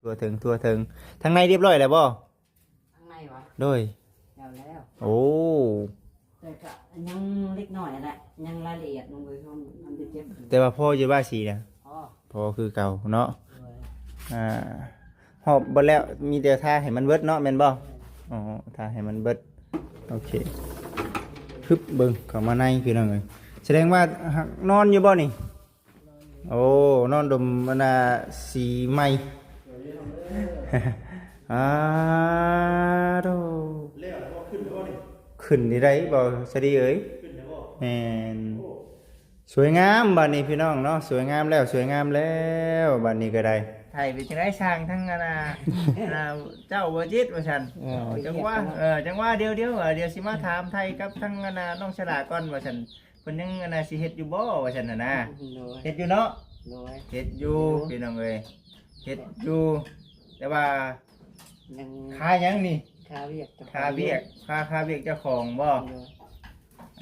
ທົ່ວເຖິງ ທົ່ວເຖິງ. ທາງໃນຮຽບຮ້ອຍແລ້ວບໍ່? ທາງໃນຫວາ? ໂດຍ. ແລ້ວແລ້ວ. ໂອ້ ແຕ່ກະຍັງເລັກນ້ອຍຫັ້ນແຫຼະ ຍັງລາຍລະອຽດລົງເລີຍ ມັນໄປເກັບ. ແຕ່ວ່າພໍຢູ່ບໍ່ ສີນະ? ພໍ ພໍຄືເກົ່າເນາະ. ໂດຍ. ອ່າ ຮອບເບິດແລ້ວ ມີແຕ່ທາໃຫ້ມັນເບິດເນາະ ແມ່ນບໍ່? ໂດຍ. ອໍ ທາໃຫ້ມັນເບິດ. ໂອເຄ ຮຶບ ເບິ່ງເຂົ້າມາໃນ ພີ່ນ້ອງເອີຍ. ສະແດງວ່ານອນຢູ່ບໍ່ນີ້? ໂອ້ ນອນດົມອັນນ່າສີໃໝ່. ອາໂດ ແລ້ວບໍ່ ຂຶ້ນແລ້ວບໍ່ນີ້? ຂຶ້ນນີ້ໄດ້ບໍ່ ສະດີເອີຍ? ຂຶ້ນແລ້ວບໍ່? ແມ່ນ. ໂອ້ ສວຍງາມບາດນີ້ພີ່ນ້ອງເນາະ ສວຍງາມແລ້ວ ສວຍງາມແລ້ວ ບາດນີ້ກໍໄດ້. ໄທເປັນຈັ່ງໃດຊ່າງ ທັງອັນນ່າ ອັນນ່າ ເຈົ້າບໍ່ຈິດວ່າຊັ້ນ. ເອີ ຈັ່ງວ່າ ເອີ ຈັ່ງວ່າດຽວໆ ດຽວຊິມາຖາມໄທກັບທັງອັນນ່າ ນ້ອງສະຫຼາກ່ອນວ່າຊັ້ນ. ເພິ່ນຍັງອັນນ່າ ຊິເຮັດຢູ່ບໍ່ວ່າຊັ້ນນະ. ໂດຍ. ເຮັດຢູ່ເນາະ? ໂດຍ. ເຮັດຢູ່ ເຮັດຢູ່ ພີ່ນ້ອງເອີຍ ເຮັດຢູ່ ແຕ່ວ່າຍັງຄາຫຍັງນີ້? ຄາວຽກເຈົ້າຂອງ ຄາວຽກ ຄາ ຄາວຽກເຈົ້າຂອງບໍ່? ໂດຍ.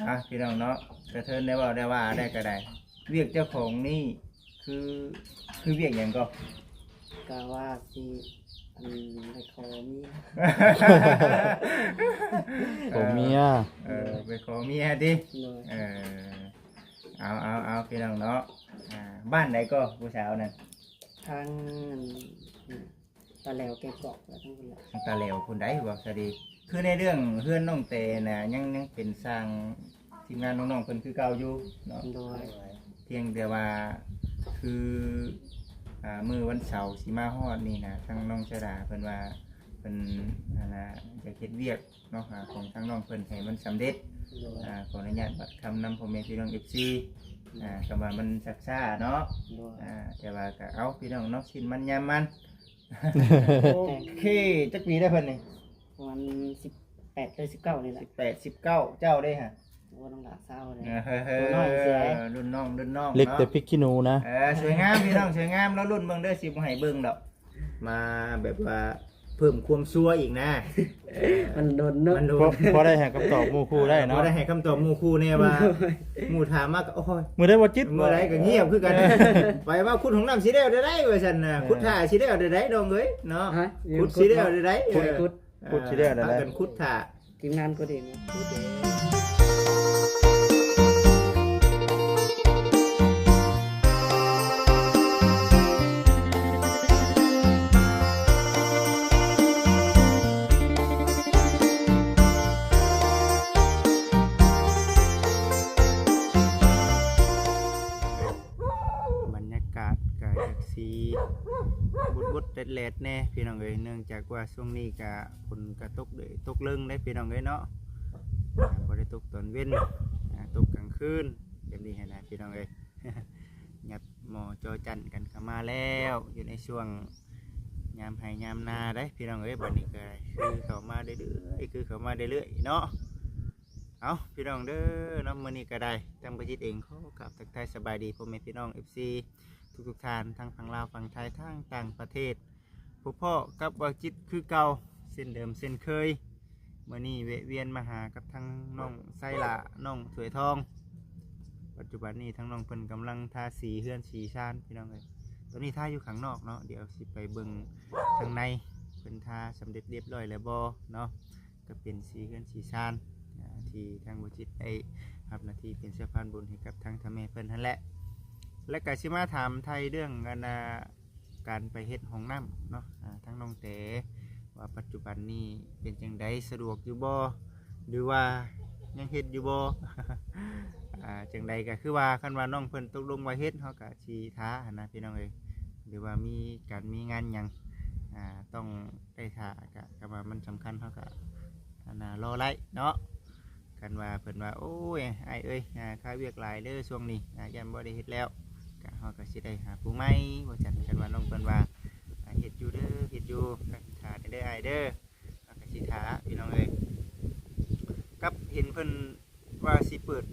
ອ່າ ພີ່ນ້ອງເນາະ ກະເທີນໄດ້ເວົ້າໄດ້ວ່າໄດ້ກະໄດ້ ວຽກເຈົ້າຂອງນີ້ ຄື ຄືວຽກຫຍັງກໍ? ກະວ່າຊິ ອັນ ໄປຂໍເມຍ ຂໍເມຍ. ເອີ ໄປຂໍເມຍຕິ? ໂດຍ. ເອີ ເອົາ ເອົາ ເອົາ ພີ່ນ້ອງເນາະ. ອ່າ ບ້ານໃດກໍຜູ້ສາວນັ້ນ? ທາງ ຕາແຫຼວແກ່ງກອກ ແລ້ວທັງພຸ້ນແຫຼະ ທາງຕາແຫຼວພຸ້ນໃດ ເວົ້າຊະດີ. ຄືໃນເລື່ອງເຮືອນນ້ອງແຕນະ ຍັງ ຍັງເປັນຊ່າງທີມງານນ້ອງໆເພິ່ນຄືເກົ່າຢູ່ເນາະ? ໂດຍ. ພຽງແຕ່ວ່າ ຄື ອ່າ ມື້ວັນເສົາຊິມາຮອດນີ້ນະ ທາງນ້ອງສະດາເພິ່ນວ່າ ເພິ່ນ ອັນນ່າ ຢາກເຮັດວຽກເນາະ ອ່າ ຂອງທາງນ້ອງເພິ່ນໃຫ້ມັນສຳເລັດ. ໂດຍ. ອ່າ ຂໍອະນຸຍາດບັດຄຳນຳພໍ່ແມ່ພີ່ນ້ອງ ເອັຟຊີ ອ່າ ຄຳວ່າມັນຊັກຊ້າເນາະ. ໂດຍ. ອ່າ ແຕ່ວ່າກໍເອົາ ພີ່ນ້ອງເນາະ ຊິນມັນຍາມມັນ. ໂອເຄ ຈັກປີແລ້ວເພິ່ນນີ້? ປະມານສິບແປດ ຫຼື ສິບເກົ້ານີ້ແຫຼະ. ສິບແປດ ສິບເກົ້າ ເຈົ້າເດ້ຫະ? ໂອ້ ນ້ອງຫຼ້າຊາວເດ້. ເອີ ໂຕນ້ອຍຊື່ໃດ? ລຸ້ນນ້ອງ ລຸ້ນນ້ອງ ເລັກແຕ່ພິກຂີ້ໜູນະ. ເອີ ສວຍງາມ ພີ່ນ້ອງ ສວຍງາມ. ລໍລຸ້ນເບິ່ງເດີ ຊິບໍ່ໃຫ້ເບິ່ງດອກ. ມາແບບວ່າເພີ່ມຄວາມຊົ່ວອີກນະ. ມັນດົນເນາະ ມັນດົນ. ພໍ ພໍໄດ້ໃຫ້ຄຳຕອບໝູ່ຄູ່ໄດ້ເນາະ ພໍໄດ້ໃຫ້ຄຳຕອບໝູ່ຄູ່ແດ່ວ່າ ໝູ່ຖາມມາກໍ ໂອ້ຍ ມື້ໃດບໍ່ຈິດ ມື້ໃດກໍງຽບຄືກັນ. ໄປວ່າຂຸດຫ້ອງນ້ຳຊິແລ້ວໃດໆ ວ່າຊັ້ນນະ. ເອີ ຂຸດຖ້າຊິແລ້ວໃດໆ ນ້ອງເອີຍເນາະ. ຫະ? ຂຸດຊິແລ້ວໃດໆ ເອີ ຂຸດ ຂຸດຊິແລ້ວໃດໆ ພາກັນຂຸດຖ້າ ທີມງານຂຸດເອງ. ບັນຍາກາດກະຢາກຊິບຸດໆ ແດດໆ ແດ່ພີ່ນ້ອງເອີຍ ເນື່ອງຈາກວ່າຊ່ວງນີ້ກະຝົນກະຕົກເດີ ຕົກເລິງເດ້ພີ່ນ້ອງເອີຍເນາະ. ອ່າ ບໍ່ໄດ້ຕົກຕອນເວັນ ອ່າ ຕົກກາງຄືນແບບນີ້ຫັ້ນນະພີ່ນ້ອງເອີຍ. ຫຍັບໝໍ່ຈໍຈັນກັນເຂົ້າມາແລ້ວ ຢູ່ໃນຊ່ວງຍາມໄຮ່ຍາມນາໄດ໋ພີ່ນ້ອງເອີຍ. ບັດນີ້ກໍຄືເຂົ້າມາເລື້ອຍໆ ຄືເຂົ້າມາເລື້ອຍໆເນາະ. ເອົາ ພີ່ນ້ອງເດີເນາະ ມື້ນີ້ກໍໄດ້ ທາງປະຈິດເອງຂໍກາບທັກທາຍສະບາຍດີພໍ່ແມ່ພີ່ນ້ອງ ເອັຟຊີ ທຸກໆທ່ານ ທັງຝັ່ງລາວ ຝັ່ງໄທ ທັງຕ່າງປະເທດ ພົບພໍ້ກັບບ່າວຈິດຄືເກົ່າ ເຊັ່ນເດີມເຊັ່ນເຄີຍ. ມື້ນີ້ແວະວຽນມາຫາກັບທາງນ້ອງໄຊຫຼ້າ ນ້ອງຖ້ວຍທອງ. ປັດຈຸບັນນີ້ທາງນ້ອງເພິ່ນກຳລັງທາສີເຮືອນສີຊານ ພີ່ນ້ອງເອີຍ. ຕອນນີ້ທາຢູ່ຂ້າງນອກເນາະ ດຽວຊິໄປເບິ່ງທາງໃນ ເພິ່ນທາສຳເລັດລຽບຮ້ອຍແລ້ວບໍ່ເນາະ. ກໍເປັນສີເຮືອນສີຊານ ອ່າ ທີ່ທາງບ່າວຈິດໄດ້ຮັບໜ້າທີ່ເປັນສະພານບຸນໃຫ້ກັບທາງທ່ານແມ່ເພິ່ນຫັ້ນແຫຼະ. ແລະກະຊິມາຖາມໄຖ່ເລື່ອງ ອັນ ອ່າ ການໄປເຮັດຫ້ອງນ້ຳເນາະ ອ່າ ທາງນ້ອງແຕ ວ່າປັດຈຸບັນນີ້ເປັນຈັ່ງໃດ ສະດວກຢູ່ບໍ່ ຫຼືວ່າຍັງເຮັດຢູ່ບໍ່? ອ່າ ຈັ່ງໃດກໍຄືວ່າ ຄັນວ່ານ້ອງເພິ່ນຕົກລົງວ່າເຮັດ ເຮົາກໍຊິຖ້າຫັ້ນນະ ພີ່ນ້ອງເອີຍ ຫຼືວ່າມີການມີງານຫຍັງ ອ່າ ຕ້ອງໄດ້ຖ້າ ກໍ ກໍວ່າມັນສຳຄັນ ເຮົາກໍ ອັນນ່າ ລໍໄດ້ເນາະ. ຄັນວ່າເພິ່ນວ່າ ໂອ້ຍ ອ້າຍເອີຍ ອ່າ ຄາວຽກຫຼາຍເດີຊ່ວງນີ້ ອ່າ ຢ້ານບໍ່ໄດ້ເຮັດແລ້ວ ກະ ເຮົາກະຊິໄດ້ຫາຜູ້ໃໝ່ວ່າຊັ້ນ. ຄັນວ່ານ້ອງເພິ່ນວ່າ ອ່າ ເຮັດຢູ່ເດີ ເຮັດຢູ່ ກໍຖ້າແດ່ເດີອ້າຍເດີ ເຮົາກະຊິຖ້າ ພີ່ນ້ອງເອີຍ. ກັບເຫັນເພິ່ນວ່າຊິເປີດ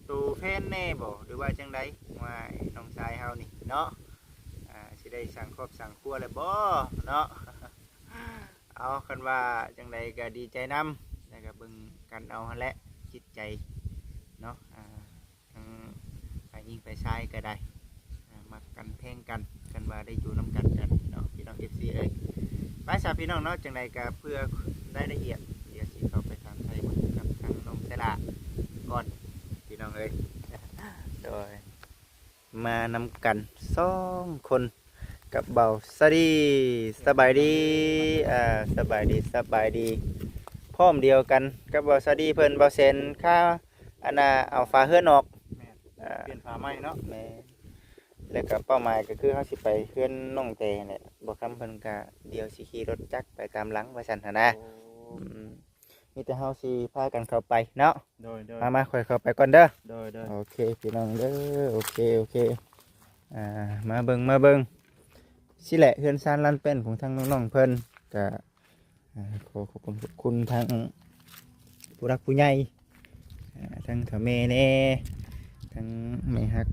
ໂຕແຟນແດ່ບໍ່ ຫຼືວ່າຈັ່ງໃດ? ວ່ານ້ອງຊາຍເຮົານີ້ເນາະ ອ່າ ຊິໄດ້ສ້າງຄອບສ້າງຄົວແລ້ວບໍ່ເນາະ? ເອົາ ຄັນວ່າຈັ່ງໃດກໍດີໃຈນຳ ແລ້ວກໍເບິ່ງກັນເອົາຫັ້ນແຫຼະ ຈິດໃຈເນາະ ອ່າ ທັງຝ່າຍຍິງຝ່າຍຊາຍກໍໄດ້ ອ່າ ມັກກັນແພງກັນ ຄັນວ່າໄດ້ຢູ່ນຳກັນ ກໍ ເນາະ ພີ່ນ້ອງ ເອັຟຊີ ເອີຍ. ໄປຊະພີ່ນ້ອງເນາະ ຈັ່ງໃດກໍເພື່ອລາຍລະອຽດ ດຽວຊິເຂົ້າໄປຖາມໄຖ່ກັບທາງນ້ອງສາລາກ່ອນ ພີ່ນ້ອງເອີຍ. ໂດຍ ມານຳກັນສອງຄົນກັບເບົາສາລີ. ສະບາຍດີ ອ່າ ສະບາຍດີ ສະບາຍດີ. ພ້ອມດຽວກັນກັບເບົາສາລີເພິ່ນ ເບົາແສນຄາ ອັນນ່າ ເອົາຝາເຮືອນອອກ ແມ່ນ ອ່າ ປ່ຽນຝາໃໝ່ເນາະ. ແມ່ນ ແລ້ວກໍເປົ້າໝາຍກໍຄືເຮົາຊິໄປເຮືອນນ້ອງແຕຫັ້ນແຫຼະ ບໍ່ຄຳເພິ່ນກໍດຽວຊິຂີ່ລົດຈັກໄປຕາມຫຼັງວ່າຊັ້ນຫັ້ນນະ. ໂອ້ ອືມ ມີແຕ່ເຮົາຊິພາກັນເຂົ້າໄປເນາະ. ໂດຍໆ ມາໆ ຂ້ອຍເຂົ້າໄປກ່ອນເດີ. ໂດຍໆ ໂອເຄ ພີ່ນ້ອງເດີ ໂອເຄ ໂອເຄ. ອ່າ ມາເບິ່ງ ມາເບິ່ງ ຊີ້ແຫຼະ ເຮືອນຊານລານແປ້ນຂອງທາງນ້ອງໆເພິ່ນ ກະ ອ່າ ຂໍຂອບຄຸນຂອບຄຸນທາງຜູ້ຫຼັກຜູ້ໃຫຍ່ ອ່າ ທັງເຖົ້າແມ່ແດ່ ທັງແມ່ຮັກ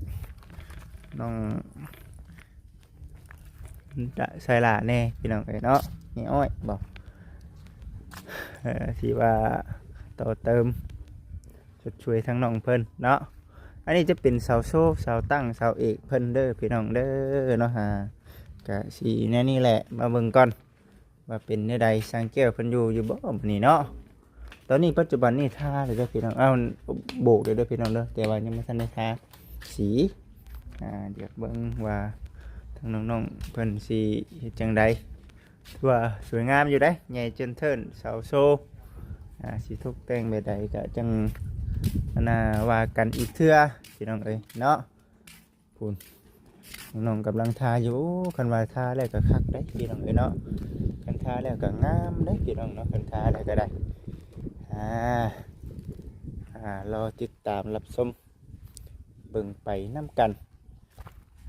ນ້ອງສາລາແດ່ ພີ່ນ້ອງເອີຍເນາະ. ແມ່ອ້ອຍບໍ ເອີ ທີ່ວ່າຕໍ່ເຕີມຊົດຊ່ວຍທາງນ້ອງເພິ່ນເນາະ. ອັນນີ້ຈະເປັນເສົາໂຊ ເສົາຕັ້ງ ເສົາເອກເພິ່ນເດີ ພີ່ນ້ອງເດີເນາະ. ຫາ ກະຊິແນວນີ້ແຫຼະ ມາເບິ່ງກ່ອນ ວ່າເປັນແນວໃດ ຊ່າງແກ້ວເພິ່ນຢູ່ຢູ່ບໍ່ບັດນີ້ເນາະ. ຕອນນີ້ປັດຈຸບັນນີ້ທາແລ້ວເດີພີ່ນ້ອງ ອ້າວ ໂບກແລ້ວເດີພີ່ນ້ອງເດີ ແຕ່ວ່າຍັງບໍ່ທັນໄດ້ທາສີ. ອ່າ ດຽວເບິ່ງວ່າທາງນ້ອງໆເພິ່ນຊິເຮັດຈັ່ງໃດ. ຖືວ່າສວຍງາມຢູ່ເດ້ ໃຫຍ່ເຈີນເທີນ ເສົາໂຊ ອ່າ ຊິຕົກແຕ່ງແບບໃດກໍຈັ່ງ ອັນນ່າ ວ່າກັນອີກເທື່ອ ພີ່ນ້ອງເອີຍເນາະ. ພຸ້ນ ນ້ອງກຳລັງທາຢູ່. ໂອ້ ຄັນວ່າທາແລ້ວກໍຄັກເດ້ພີ່ນ້ອງເອີຍເນາະ ຄັນທາແລ້ວກໍງາມເດ້ພີ່ນ້ອງເນາະ ຄັນທາແລ້ວກໍໄດ້. ອ່າ ອ່າ ລໍຕິດຕາມຮັບຊົມເບິ່ງໄປນຳກັນ.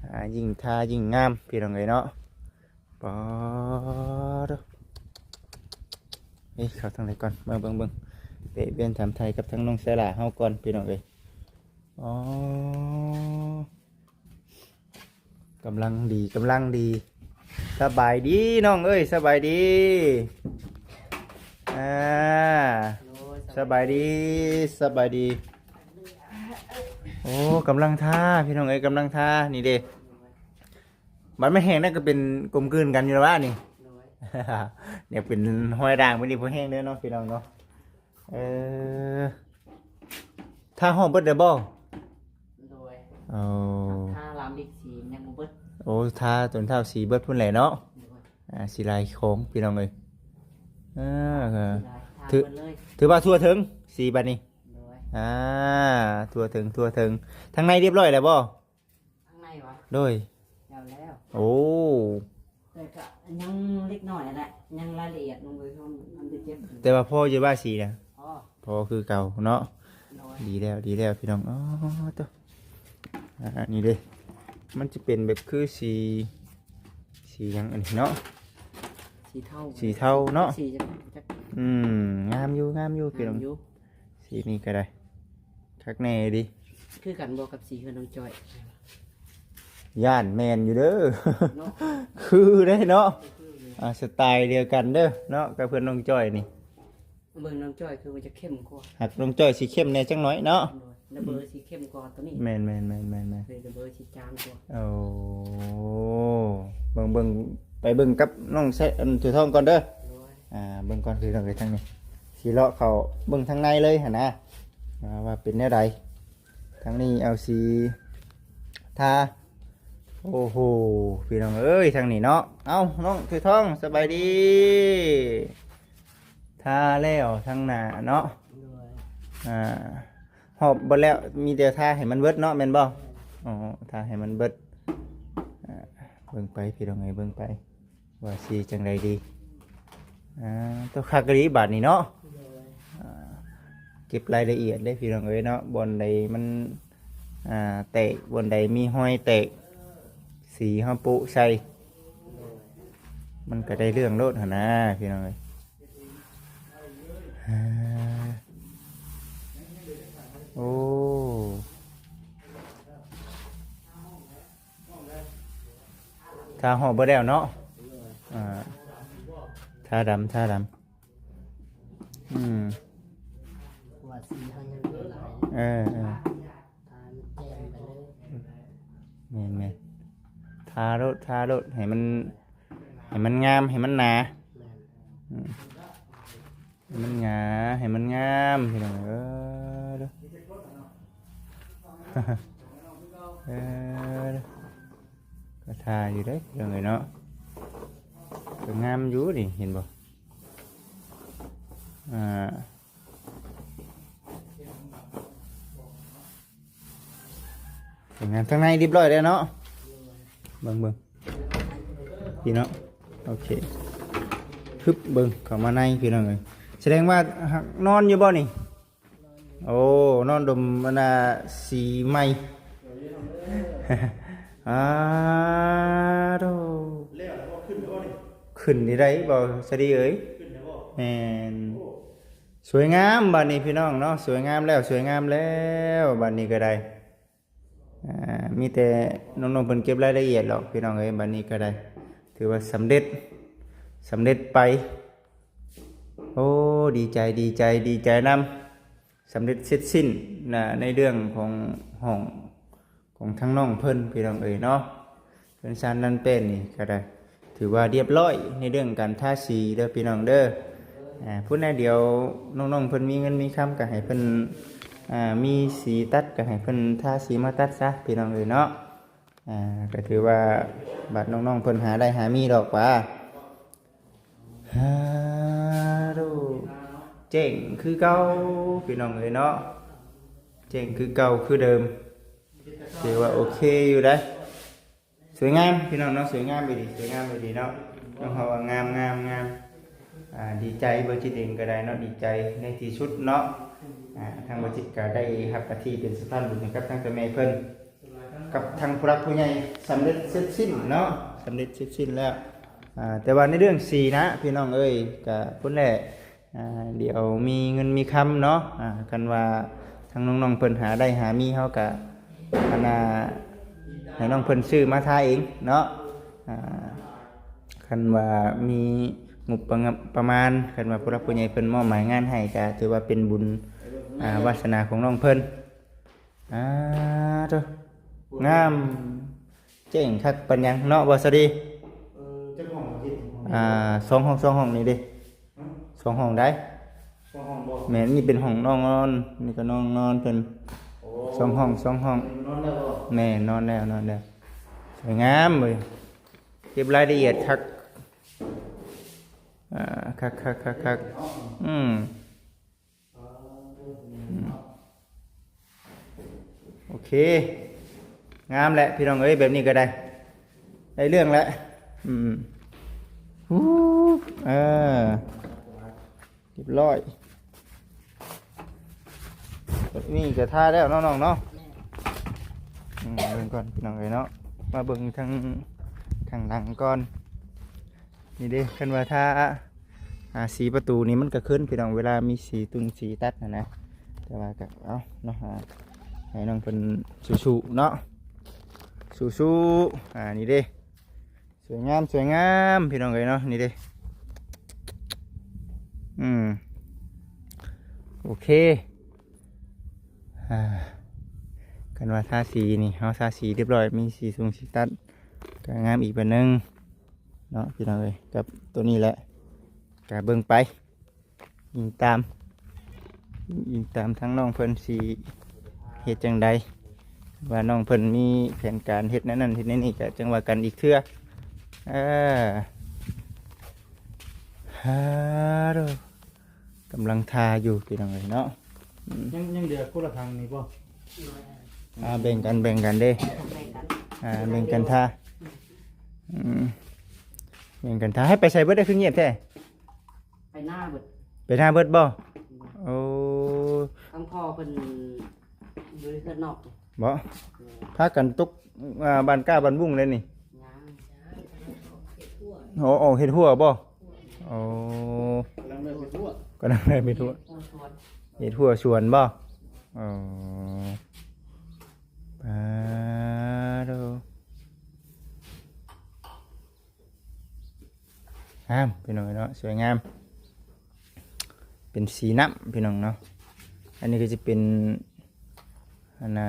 ອ່າ ຍິ່ງທາຍິ່ງງາມພີ່ນ້ອງເອີຍເນາະ. ປາດໂທ້ ເອີ ເຂົ້າທາງໃດກ່ອນ ເບິ່ງ ເບິ່ງ ເບິ່ງ ແວະວຽນຖາມໄຖ່ກັບທາງນ້ອງສາລາເຮົາກ່ອນ ພີ່ນ້ອງເອີຍ. ອໍ ກຳລັງດີ ກຳລັງດີ. ສະບາຍດີນ້ອງເອີຍ ສະບາຍດີ. ອ່າ ໂດຍ ສະບາຍດີ ສະບາຍດີ. ໂອ້ ກຳລັງທາ ພີ່ນ້ອງເອີຍ ກຳລັງທາ ນີ້ເດ້. ບັດມັນແຫ້ງແລ້ວກໍເປັນກົມກືນກັນຢູ່ລະວະນີ້. ໂດຍ ເປັນຮອຍດ່າງໄປນີ້ ພໍແຫ້ງເດີເນາະ ພີ່ນ້ອງເນາະ. ເອີ ທາຮອບເບິດແລ້ວບໍ່? ໂດຍ ໂອ້ ທາລາມອີກສີມັນຍັງບໍ່ເບິດ. ໂອ້ ທາຈົນທ້າວສີເບິດພຸ້ນແຫຼະເນາະ. ໂດຍ ອ່າ ສີລາຍຂອງ ພີ່ນ້ອງເອີຍ. ເອີ ສີລາຍທາ ຖື ເບິດເລີຍ ຖືວ່າທົ່ວເຖິງສີບັດນີ້. ໂດຍ ອ່າ ທົ່ວເຖິງ ທົ່ວເຖິງ. ທາງໃນຮຽບຮ້ອຍແລ້ວບໍ່? ທາງໃນຫວາ? ໂດຍ ແລ້ວແລ້ວ. ໂອ້ ແຕ່ກະຍັງເລັກນ້ອຍຫັ້ນແຫຼະ ຍັງລາຍລະອຽດລົງໄປ ມັນໄປເຈັບ. ແຕ່ວ່າພໍຢູ່ວ່າສີນະ? ພໍ ພໍຄືເກົ່າເນາະ. ໂດຍ ດີແລ້ວ ດີແລ້ວ ພີ່ນ້ອງ. ອໍ ໂຕ ອ່າ ນີ້ເດ້ ມັນຈະເປັນແບບຄືສີ ສີຫຍັງອັນນີ້ເນາະ? ສີເທົາ ສີເທົາເນາະ. ສີຫຍັງ ອືມ ງາມຢູ່ ງາມຢູ່ ພີ່ນ້ອງ. ສີນີ້ກໍໄດ້ ຄັກແນ່ດີ. ຄືກັນບໍ່ກັບສີເຮືອນນ້ອງຈ້ອຍ? ຢ້ານແມ່ນຢູ່ເດີເນາະ ຄືເດ້ເນາະ. ອ່າ ສະໄຕດຽວກັນເດີເນາະ ກັບເພື່ອນນ້ອງຈ້ອຍນີ້. ເບິ່ງນ້ອງຈ້ອຍຄືວ່າຈະເຂັ້ມກວ່າ ຫາກນ້ອງຈ້ອຍຊິເຂັ້ມແດ່ຈັກໜ້ອຍເນາະ. ໂດຍ ລະເບີຊິເຂັ້ມກວ່າໂຕນີ້. ແມ່ນໆໆໆໆ ລະເບີຊິຈາງກວ່າ. ໂອ້ ເບິ່ງໆ ໄປເບິ່ງກັບນ້ອງແຊະ ອັນ ເສືອທອງກ່ອນເດີ. ໂດຍ ອ່າ ເບິ່ງກ່ອນ ພີ່ນ້ອງເອີຍ ທາງນີ້ ຊິເລາະເຂົ້າເບິ່ງທາງໃນເລີຍຫັ້ນນະ ອ່າ ວ່າເປັນແນວໃດ. ທາງນີ້ເອົາສີທາ. ໂອ້ໂຫ ພີ່ນ້ອງເອີຍ ທາງນີ້ເນາະ. ເອົ້າ ນ້ອງເສືອທອງ ສະບາຍດີ. ທາແລ້ວທາງໜ້າເນາະ. ໂດຍ ອ່າ ຮອບເບິດແລ້ວ ມີແຕ່ທາໃຫ້ມັນເບິດເນາະ ແມ່ນບໍ່? ແມ່ນ ອໍ ທາໃຫ້ມັນເບິດ. ອ່າ ເບິ່ງໄປ ພີ່ນ້ອງເອີຍ ເບິ່ງໄປ ວ່າຊິຈັ່ງໃດດີ. ອ່າ ໂຕ ຄັກອີ່ຫຼີບາດນີ້ເນາະ. ໂດຍ ອ່າ ເກັບລາຍລະອຽດເດ້ ພີ່ນ້ອງເອີຍເນາະ ບ່ອນໃດມັນ ອ່າ ແຕກ ບ່ອນໃດມີຮອຍແຕກ ສີເຮົາໂປະໃສ່ ໂດຍ ມັນກໍໄດ້ເລື່ອງໂລດຫັ້ນນາ ພີ່ນ້ອງເອີຍ. ອ່າ ໂອ້ ທາຮອບເບິດແລ້ວເນາະ. ອ່າ ທາດຳ ທາດຳ. ອືມ ເພາະວ່າສີເຮົາຍັງເຫຼືອຫຼາຍ. ເອີ ເອີ ທາໃຫ້ມັນແຈ່ມໄປເລີຍ. ແມ່ນໆ ທາໂລດ ທາໂລດ ໃຫ້ມັນ ໃຫ້ມັນງາມ ໃຫ້ມັນໜາ ແມ່ນ ອືມ ໃຫ້ມັນໜາ ໃຫ້ມັນງາມ ພີ່ນ້ອງເອີຍ ເດີ ເອີ ເດີ ກໍທ່າຢູ່ເດ້ ພີ່ນ້ອງເອີຍເນາະ ກໍງາມຢູ່ນີ້ ເຫັນບໍ່? ອ່າ ເປັນງານທາງໃນຮຽບຮ້ອຍແລ້ວເນາະ ເບິ່ງໆ ພີ່ນ້ອງ ໂອເຄ ຮຶບ ເບິ່ງເຂົ້າມາໃນ ພີ່ນ້ອງເອີຍ ສະແດງວ່ານອນຢູ່ບໍ່ນີ້? ໂອ້ ນອນດົມອັນນ່າສີໃໝ່ ອາໂທ້ ແລ້ວແລ້ວບໍ່? ຂຶ້ນແລ້ວບໍ່ນີ້? ຂຶ້ນນີ້ໄດ້ບໍ່ສະດີເອີຍ? ຂຶ້ນແລ້ວບໍ່? ແມ່ນ ໂອ້ ສວຍງາມບາດນີ້ພີ່ນ້ອງເນາະ ສວຍງາມແລ້ວ ສວຍງາມແລ້ວ ບາດນີ້ກໍໄດ້ ອ່າ ມີແຕ່ນ້ອງໆເພິ່ນເກັບລາຍລະອຽດດອກ ພີ່ນ້ອງເອີຍ ບາດນີ້ກໍໄດ້ ຖືວ່າສຳເລັດ ສຳເລັດໄປ ໂອ້ ດີໃຈ ດີໃຈ ດີໃຈນຳ ສຳເລັດເສັດສິ້ນນະ ໃນເລື່ອງຂອງຫ້ອງ ຂອງທາງນ້ອງເພິ່ນ ພີ່ນ້ອງເອີຍເນາະ ເຮືອນຊານລານແປ້ນນີ້ກໍໄດ້ ຖືວ່າຮຽບຮ້ອຍໃນເລື່ອງການທາສີເດີພີ່ນ້ອງເດີ ອາ ພຸ້ນແຫຼະ ດຽວນ້ອງໆເພິ່ນມີເງິນມີຄຳກໍໃຫ້ເພິ່ນ ອາ ມີສີຕັດກໍໃຫ້ເພິ່ນທາສີມາຕັດຊະ ພີ່ນ້ອງເອີຍເນາະ ອາ ກໍຖືວ່າບາດນ້ອງໆເພິ່ນຫາໄດ້ຫາມີດອກວ່າ ຮາໂດ ແຈ້ງຄືເກົ່າ ພີ່ນ້ອງເອີຍເນາະ ແຈ້ງຄືເກົ່າຄືເດີມ ຖືວ່າໂອເຄຢູ່ໄດ໋ ສວຍງາມພີ່ນ້ອງເນາະ ສວຍງາມອີ່ຫຼີ ສວຍງາມອີ່ຫຼີເນາະ ນ້ອງເຮົາວ່າງາມ ງາມ ງາມ ອ່າ ດີໃຈ ບໍ່ຈິດເອງກໍໄດ້ເນາະ ດີໃຈໃນທີ່ສຸດເນາະ ອ່າ ທາງບໍ່ຈິດກໍໄດ້ຮັບໜ້າທີ່ເປັນສະພານບຸນໃຫ້ກັບທາງເຈົ້າແມ່ເພິ່ນ ກັບທາງຜູ້ຫຼັກຜູ້ໃຫຍ່ ສຳເລັດເສັດສິ້ນເນາະ ສຳເລັດເສັດສິ້ນແລ້ວ ອ່າ ແຕ່ວ່າໃນເລື່ອງສີນະ ພີ່ນ້ອງເອີຍ ກະພຸ້ນແຫຼະ ອ່າ ດຽວມີເງິນມີຄຳເນາະ ອ່າ ຄັນວ່າທາງນ້ອງໆເພິ່ນຫາໄດ້ຫາມີ ເຮົາກະ ອັນນ່າ ໃຫ້ນ້ອງເພິ່ນຊື້ມາທາເອງເນາະ ອ່າ ຄັນວ່າມີງົບປະ ປະມານ ຄັນວ່າຜູ້ຫຼັກຜູ້ໃຫຍ່ເພິ່ນມອບໝາຍງານໃຫ້ ກະຖືວ່າເປັນບຸນ ອ່າ ວາສະໜາຂອງນ້ອງເພິ່ນ ອາໂທ້ ງາມ ແຈ້ງຄັກປານຫຍັງເນາະ ບໍ່ສາລີ? ເອີ ຈັກຫ້ອງ? ອ່າ ສອງຫ້ອງ ສອງຫ້ອງນີ້ເດ້ ຮະ? ສອງຫ້ອງໃດ໋? ສອງຫ້ອງບໍ່? ແມ່ນ ນີ້ເປັນຫ້ອງນ້ອງນອນ ນີ້ກໍນ້ອງນອນເພິ່ນ ໂອ້ ສອງຫ້ອງ ສອງຫ້ອງ ນີ້ນອນໄດ້ບໍ່? ແມ່ນ ນອນແລ້ວ ນອນແລ້ວ ສວຍງາມເວີຍ ເກັບລາຍລະອຽດຄັກ ອ່າ ຄັກໆໆໆ ເນາະ ອືມ ໂອເຄ ງາມແຫຼະພີ່ນ້ອງເອີຍ ແບບນີ້ກໍໄດ້ ໄດ້ເລື່ອງແຫຼະ ອືມ ເອີ ຮຽບຮ້ອຍ ແບບນີ້ກໍທາແລ້ວເນາະນ້ອງເນາະ ອືມ ເບິ່ງກ່ອນພີ່ນ້ອງເອີຍເນາະ ມາເບິ່ງທາງ ທາງຫຼັງກ່ອນ ນີ້ເດ້ ຄັນວ່າທາ ອ່າ ສີປະຕູນີ້ມັນກໍຄືນພີ່ນ້ອງ ເວລາມີສີຕຸ່ນສີຕັດຫັ້ນນະ ແຕ່ວ່າກໍເອົາເນາະ ອ່າ ໃຫ້ນ້ອງເພິ່ນສູ້ໆເນາະ ສູ້ໆ ອ່າ ນີ້ເດ້ ສວຍງາມ ສວຍງາມ ພີ່ນ້ອງເອີຍເນາະ ນີ້ເດ້ ອືມ ໂອເຄ ອ່າ ຄັນວ່າທາສີນີ້ ເຮົາທາສີຮຽບຮ້ອຍ ມີສີຕຸ່ນສີຕັດ ກໍງາມອີກແບບໜຶ່ງ ເນາະ ພີ່ນ້ອງເອີຍ ກັບໂຕນີ້ແຫຼະ ກະເບິ່ງໄປ ອີງຕາມ ອີງຕາມທາງນ້ອງເພິ່ນຊິເຮັດຈັ່ງໃດ ວ່ານ້ອງເພິ່ນມີແຜນການເຮັດແນວນັ້ນເຮັດແນວນີ້ ກະຈັ່ງວ່າກັນອີກເທື່ອ ເອີ ຮາໂດ ກຳລັງທາຢູ່ພີ່ນ້ອງເອີຍເນາະ ອືມ ຍັງ ຍັງເຫຼືອຄົນລະຖັງນີ້ບໍ່? ອ່າ ແບ່ງກັນ ແບ່ງກັນເດ້ ແບ່ງກັນ ອ່າ ແບ່ງກັນທາ ອືມ ແບ່ງກັນທາ ໃຫ້ໄປໃສເບິດ ຄືງຽບແທ້? ໄປນາເບິດ ໄປນາເບິດບໍ່? ໂອ້ ທັງພໍ່ເພິ່ນຢູ່ເຮືອນນອກ ບໍ່? ເອີ ພາກັນຕົກ ອ່າ ບ້ານກ້າບ້ານບຸ້ງເລີຍນີ້ ຍັງ ໂອ້ ອອກເຮັດຮົ້ວບໍ່? ໂອ້ ກຳລັງເລີ່ມເຮັດຮົ້ວ ກຳລັງເລີ່ມເຮັດຮົ້ວ ເຮັດຮົ້ວສວນ ເຮັດຮົ້ວສວນບໍ່? ອໍ ປາໂດ ງາມພີ່ນ້ອງເນາະ ສວຍງາມ ເປັນສີນ້ຳພີ່ນ້ອງເນາະ ອັນນີ້ກໍຈະເປັນ ອັນນ່າ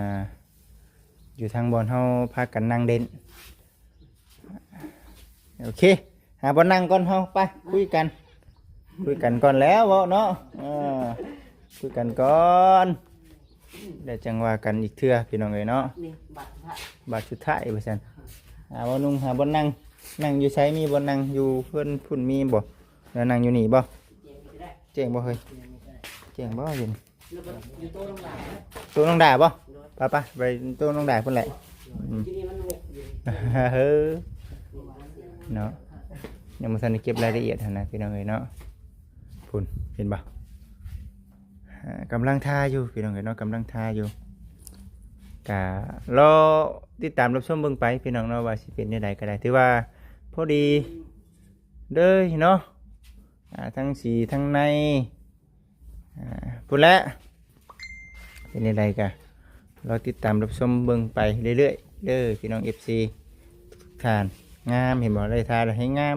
ຢູ່ທາງບ່ອນເຮົາພາກັນນັ່ງເຫຼັ້ນ ໂອເຄ. ຫາບ່ອນນັ່ງກ່ອນເຮົາ ໄປ ຄຸຍກັນ ຄຸຍກັນກ່ອນແລ້ວເວົ້າເນາະ ເອີ ຄຸຍກັນກ່ອນ ແລ້ວຈັ່ງວ່າກັນອີກເທື່ອ ພີ່ນ້ອງເອີຍເນາະ. ນີ້ບາດສຸດທ້າຍ ບາດສຸດທ້າຍວ່າຊັ້ນ. ຫາບ່ອນນຸ່ງ ຫາບ່ອນນັ່ງ ນັ່ງຢູ່ໃສ? ມີບ່ອນນັ່ງຢູ່ເຮືອນພຸ້ນມີບໍ່? ແລ້ວນັ່ງຢູ່ນີ້ບໍ່? ແຈ້ງບໍ່ເຮີ້ຍ? ແຈ້ງບໍ່ຢູ່ນີ້? ໂຕະນ້ອງດາບໍ່? ໄປໆ ໄປໂຕະນ້ອງດາພຸ້ນແຫຼະ. ເອີ ເນາະ ຍັງບໍ່ທັນໄດ້ເກັບລາຍລະອຽດຫັ້ນນະ ພີ່ນ້ອງເອີຍເນາະ. ພຸ້ນ ເຫັນບໍ່? ອ່າ ກຳລັງທາຢູ່ ພີ່ນ້ອງເອີຍເນາະ ກຳລັງທາຢູ່. ກະລໍຕິດຕາມຮັບຊົມເບິ່ງໄປ ພີ່ນ້ອງເນາະ ວ່າຊິເປັນແນວໃດກໍໄດ້. ຖືວ່າພໍດີເລີຍເນາະ ອ່າ ທັງສີທັງໃນ ອ່າ ພຸ້ນແຫຼະ. ເປັນແນວໃດກະລໍຕິດຕາມຮັບຊົມເບິ່ງໄປເລື້ອຍໆ ເດີພີ່ນ້ອງ ເອັຟຊີ ທຸກໆທ່ານ. ງາມ ເຫັນບໍ່? ໄດ້ທາແລ້ວແຮງງາມ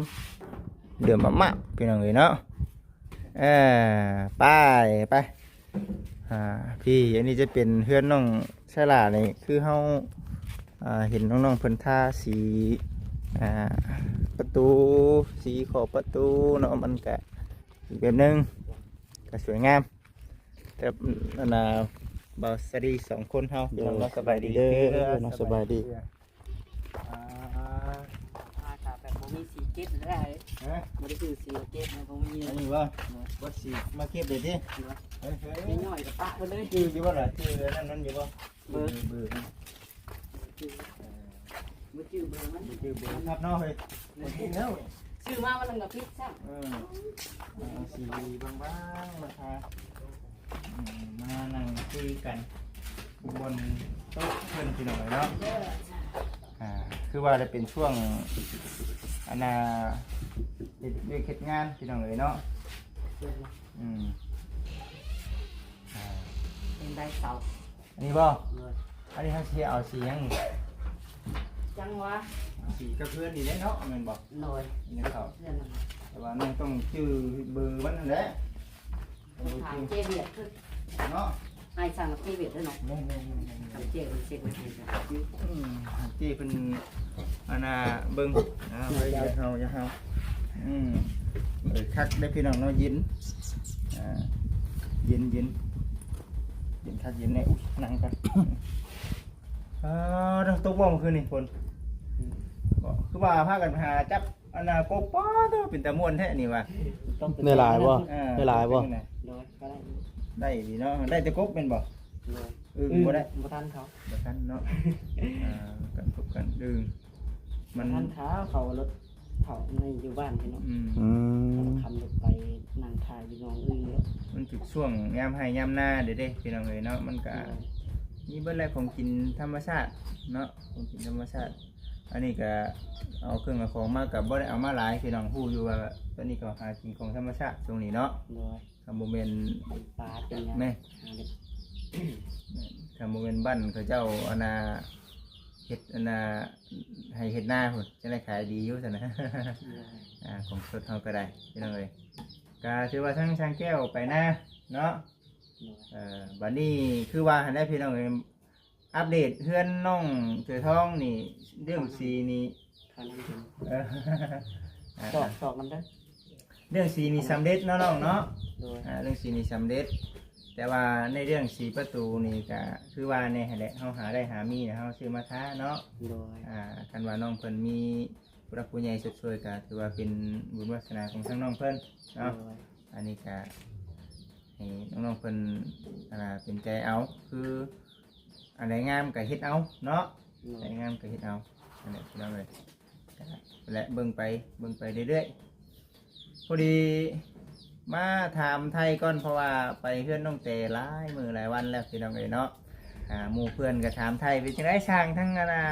ເດືອມມາກໆ ພີ່ນ້ອງເອີຍເນາະ. ເອີ ໄປ ໄປ ອ່າ ພີ່ ອັນນີ້ຈະເປັນເຮືອນນ້ອງສາລານີ້ ຄືເຮົາ ອ່າ ເຫັນນ້ອງໆເພິ່ນທາສີ ອ່າ ປະຕູ ສີຂອບປະຕູເນາະ ມັນກະອີກແບບໜຶ່ງ ກະສວຍງາມ. ແຕ່ອັນນ່າ ບ່າວສາລີສອງຄົນເຮົາ ໂດຍ ພີ່ນ້ອງເນາະ ສະບາຍດີເດີ ເດີ ເດີ ເນາະ ສະບາຍດີ. ອ່າ ຖ້າແບບບໍ່ມີສີເກັດໄດ້ ຮະ? ບໍ່ໄດ້ຊື້ສີເກັດນະ ບໍ່ມີ. ອັນນີ້ບໍ່? ບໍ່ ບໍ່ສີມາເກັດເລີຍຕິ? ບໍ່ ເອີ ເອີ ນ້ອຍໆກໍປະໄປເລີຍ. ຈື່ຢູ່ບໍ່ລະ? ຈື່ອັນນັ້ນມັນຢູ່ບໍ່? ເບີ ເບີມັນ ບໍ່ຈື່ ເອີ ບໍ່ຈື່ເບີມັນ ບໍ່ຈື່ເບີຄັບເນາະເຮີ້ຍ. ບໍ່ຈື່ແລ້ວ ຊື້ມາມັນກໍຜິດຊ້ຳ. ເອີ ເອົາສີບາງໆ ລາຄາ ອືມ ມານັ່ງຄຸຍກັນຢູ່ບ່ອນໂຕະເພິ່ນ ພີ່ນ້ອງເອີຍເນາະ. ອ່າ ຄືວ່າໄດ້ເປັນຊ່ວງ ອັນນ່າ ເຮັດວຽກເຮັດງານ ພີ່ນ້ອງເອີຍເນາະ. ອືມ ອ່າ ເປັນໄດ້ເຊົາ. ອັນນີ້ບໍ່? ໂດຍ ອັນນີ້ເຮົາຊິເອົາສີຫຍັງນີ້? ຈັງຫວະ ສີກັບເຮືອນນີ້ແຫຼະເນາະ ແມ່ນບໍ່? ໂດຍ ນີ້ເຂົ້າ ເຮືອນນັ້ນ ແຕ່ວ່ານ້ອງຕ້ອງຈື່ເບີມັນຫັ້ນແຫຼະ. ຖາມເຈ້ວຽດເນາະ ອ້າຍສັ່ງເຈ້ວຽດເດີເນາະ. ແມ່ນໆໆໆ ຖາມເຈ້ວຽດເຊັກໄວ້ໃຫ້ກັນ. ອືມ ເຈ້ເພິ່ນ ອັນນ່າ ເບິ່ງ ອ່າ ເອົາ ຢ່າເຮົາ ຢ່າເຮົາ. ອືມ ເອີ ຄັກເດ້ພີ່ນ້ອງເນາະ ເຢັນ ອ່າ ເຢັນໆ ເຢັນຄັກເຢັນແນ່. ອຸ້ຍ ນັ່ງກ່ອນ. ອ່າ ຕົກບໍ່ມື້ຄືນນີ້ຝົນ? ອືມ ບໍ່ ຄືວ່າພາກັນຫາຈັບ ອັນນ່າ ກົບ ປ້າໂທ້ ເປັນຕາມ່ວນແທ້ນີ້ວ່າ. ໄດ້ຫຼາຍບໍ່? ເອີ ໄດ້ຫຼາຍບໍ່? ໂດຍ ກໍໄດ້ຢູ່ ໄດ້ຢູ່ເນາະ. ໄດ້ແຕ່ກົບແມ່ນບໍ່? ໂດຍ ອຶ່ງບໍ່ໄດ້ ອຶ່ງບໍ່ທັນເຂົາ ບໍ່ທັນເນາະ. ອ່າ ກັນກົບກັນອຶ່ງ ມັນບໍ່ທັນເຂົາ ເຂົາລົດເຂົາໃນຢູ່ບ້ານພຸ້ນເນາະ. ອືມ ອືມ ເຂົາຂັບລົດໄປນັ່ງຖ້າຢູ່ໜອງອຶ່ງເນາະ. ມັນຖືກຊ່ວງຍາມໄຮ່ຍາມນາເດ້ ເດ້ ພີ່ນ້ອງເອີຍເນາະ. ມັນກະ ໂດຍ ມີເບິດແຫຼະ ຂອງກິນທຳມະຊາດເນາະ ຂອງກິນທຳມະຊາດ. ອັນນີ້ກະເອົາເຄື່ອງເອົາຂອງມາ ກະບໍ່ໄດ້ເອົາມາຫຼາຍ ພີ່ນ້ອງຮູ້ຢູ່ວ່າ ຕອນນີ້ກໍຫາກິນຂອງທຳມະຊາດຊ່ວງນີ້ເນາະ. ໂດຍ ຖ້າບໍ່ແມ່ນເປັນປາເປັນຫຍັງ ແມ່ນ ຫາເຮັດ ຖ້າບໍ່ແມ່ນບ້ານເຂົາເຈົ້າ ອັນນ່າ ເຮັດ ອັນນ່າ ໄຮ່ເຮັດນາພຸ້ນ ຈັ່ງໄດ້ຂາຍດີຢູ່ຊັ້ນນະ. ໂດຍ ອ່າ ຂອງສົດເຮົາກໍໄດ້ ພີ່ນ້ອງເອີຍ. ກໍຖືວ່າທັງຊ່າງແກ້ວໄປນາເນາະ. ໂດຍ ເອີ ບັດນີ້ຄືວ່າຫັ້ນແຫຼະ ພີ່ນ້ອງເອີຍ. ອັບເດດເຮືອນນ້ອງເສືອທອງນີ້ ເລື່ອງສີນີ້ ເອີ ຕອກ ຕອກນຳເດີ ເລື່ອງສີນີ້ສຳເລັດເນາະນ້ອງເນາະ. ໂດຍ ອ່າ ເລື່ອງສີນີ້ສຳເລັດ ແຕ່ວ່າໃນເລື່ອງສີປະຕູນີ້ກະຄືວ່າແນ່ຫັ້ນແຫຼະ ເຮົາຫາໄດ້ຫາມີແລ້ວເຮົາຊື້ມາທາເນາະ. ໂດຍ ອ່າ ຄັນວ່ານ້ອງເພິ່ນມີຜູ້ຫຼັກຜູ້ໃຫຍ່ຊົດຊ່ວຍກະຖືວ່າເປັນບຸນວາສະໜາຂອງທາງນ້ອງເພິ່ນເນາະ. ໂດຍ ອັນນີ້ກະໃຫ້ນ້ອງໆເພິ່ນ ອ່າ ເປັນໃຈເອົາ ຄື ອັນໃດງາມກໍເຮັດເອົາເນາະ. ໂດຍ ອັນໃດງາມກໍເຮັດເອົາ ນັ້ນແຫຼະ ພີ່ນ້ອງເອີຍ. ແລະ ເບິ່ງໄປ ເບິ່ງໄປເລື້ອຍໆ. ພໍດີມາຖາມໄຖ່ກ່ອນ ເພາະວ່າໄປເຮືອນນ້ອງແຕຫຼາຍມື້ຫຼາຍວັນແລ້ວ ພີ່ນ້ອງເອີຍເນາະ. ອ່າ ໝູ່ເພື່ອນກໍຖາມໄຖ່ ເປັນຈັ່ງໃດຊ່າງ ທັງອັນນ່າ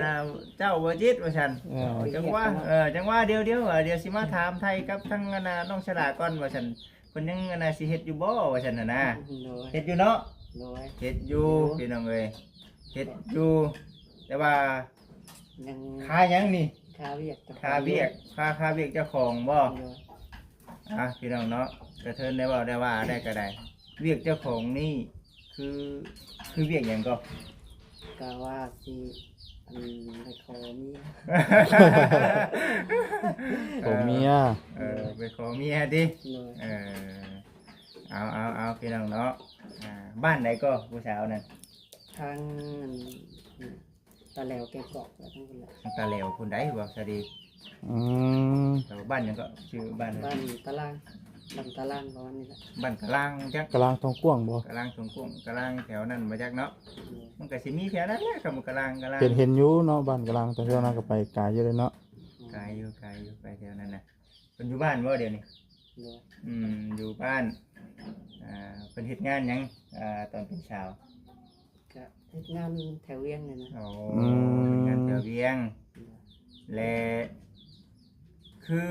ອ່າ ເຈົ້າບໍ່ຈິດວ່າຊັ້ນ. ເອີ ຈັ່ງວ່າ ເອີ ຈັ່ງວ່າດຽວ ດຽວ ດຽວຊິມາຖາມໄຖ່ກັບທັງອັນນ່າ ນ້ອງສະຫຼາກ່ອນວ່າຊັ້ນ. ເພິ່ນຍັງອັນນ່າ ຊິເຮັດຢູ່ບໍ່ວ່າຊັ້ນນະ. ໂດຍ ເຮັດຢູ່ເນາະ. ໂດຍ ເຮັດຢູ່ ຢູ່ ພີ່ນ້ອງເອີຍ ເຮັດຢູ່ ແຕ່ວ່າຍັງ ຄາຫຍັງນີ້? ຄາວຽກ ຄາວຽກ ຄາ ຄາວຽກເຈົ້າຂອງບໍ່? ໂດຍ ອ່າ ພີ່ນ້ອງເນາະ ກະເທີນໄດ້ເວົ້າໄດ້ວ່າໄດ້ກໍໄດ້ ວຽກເຈົ້າຂອງນີ້ ຄື ຄືວຽກຫຍັງກໍ? ກະວ່າຊິ ອັນໄປຂໍເມຍ ຂໍເມຍ ເອີ ໄປຂໍເມຍຕິ ໂດຍ ເອີ ເອົາ ເອົາ ເອົາ ພີ່ນ້ອງເນາະ ອ່າ ບ້ານໃດກໍຜູ້ສາວນັ້ນ? ທາງອັນ ຕາແຫຼວແກງກອກ ໄປທາງພຸ້ນແຫຼະ ທາງຕາແຫຼວພຸ້ນໃດບໍ່ສາລີ? ອືມ ແຕ່ວ່າບ້ານຫຍັງເກາະ? ຊື່ບ້ານ ບ້ານຕາລາງ ບ້ານຕາລາງປະມານນີ້ແຫຼະ ບ້ານກະລາງຈັກ ກະລາງທອງກວ້າງບໍ່? ກະລາງທອງກວ້າງ ກະລາງແຖວນັ້ນບໍ່ຈັກເນາະ ມັນກະຊິມີແຖວນັ້ນແຫຼະ ຄຳວ່າກະລາງ ກະລາງ ເຫັນ ເຫັນຢູ່ເນາະ ບ້ານກະລາງ ແຕ່ແຖວນັ້ນກໍໄປໄກຢູ່ເດ້ເນາະ ອືມ ໄກຢູ່ ໄກຢູ່ ໄປແຖວນັ້ນນະ ເພິ່ນຢູ່ບ້ານບໍ່ດຽວນີ້? ໂດຍ ອືມ ຢູ່ບ້ານ ອ່າ ເພິ່ນເຮັດງານຫຍັງ ອ່າ ຕອນເປັນສາວ? ກະເຮັດງານແຖວວຽງນີ້ນະ ໂອ້ ອືມ ເຮັດງານແຖວວຽງ ໂດຍ ແລະ ຄື